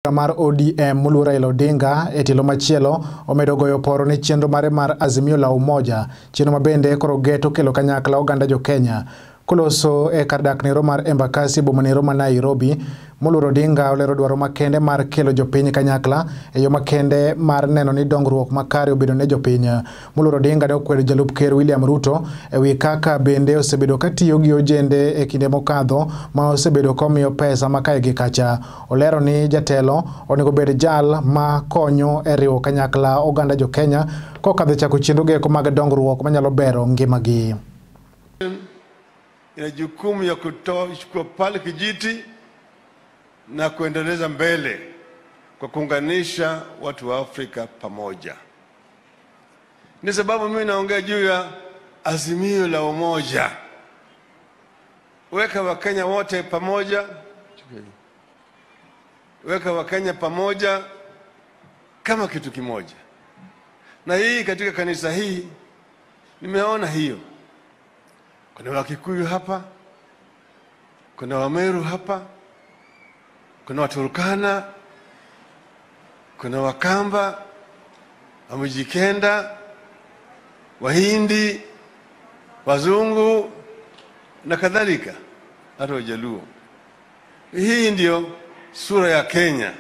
Mar ODM moluor Raila Odinga e tielo machielo omedo goyo poro ne chenro mare mar Azimio la Umoja, chenro mabende koro geto kelo kanyakla oganda jo Kenya. Koloso e kar dak nero mar Embakasi boma nero ma Nairobi, moluor Odinga olero dwaro makende mar kelo jopiny kanyakla e yo makende mar neno ni dongruok makare obedo ne jopiny. Moluor Odinga ne okwedo jalup ker William Ruto e wi kaka bende osebedo katiyo gi ojende e kinde mokadho ma osebedo komiyo pesa ma kae gi kacha. Olero ni jatelo onego bed jal ma konyo e riwo kanyakla oganda jo Kenya kokadho chako chenro geko mag dongruok manyalo bero ngimagi. Ina jukumu ya kutoa pale kijiti na kuendeleza mbele kwa kuunganisha watu wa Afrika pamoja. Ni sababu mimi naongea juu ya Azimio la Umoja. Weka Wakenya wote pamoja. Weka Wakenya pamoja kama kitu kimoja. Na hii katika kanisa hii nimeona hiyo. Kuna Wakikuyu hapa, kuna Wameru hapa, kuna Waturkana, kuna Wakamba, Wamijikenda, Wahindi, Wazungu na kadhalika, hata Wajaluo. Hii ndio sura ya Kenya,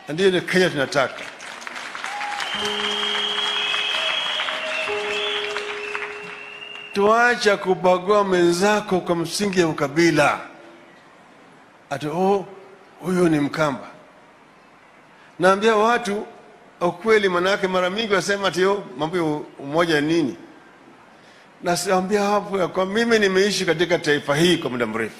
ndiyo Kenya tunataka. Tuacha kubagua mwenzako kwa msingi ya ukabila. Ati oh, huyu ni Mkamba. Naambia watu ukweli, manake mara mingi wasema ati oh, mambo ya umoja nini. Nasiambia hapo ya kwa mimi nimeishi katika taifa hii kwa muda mrefu.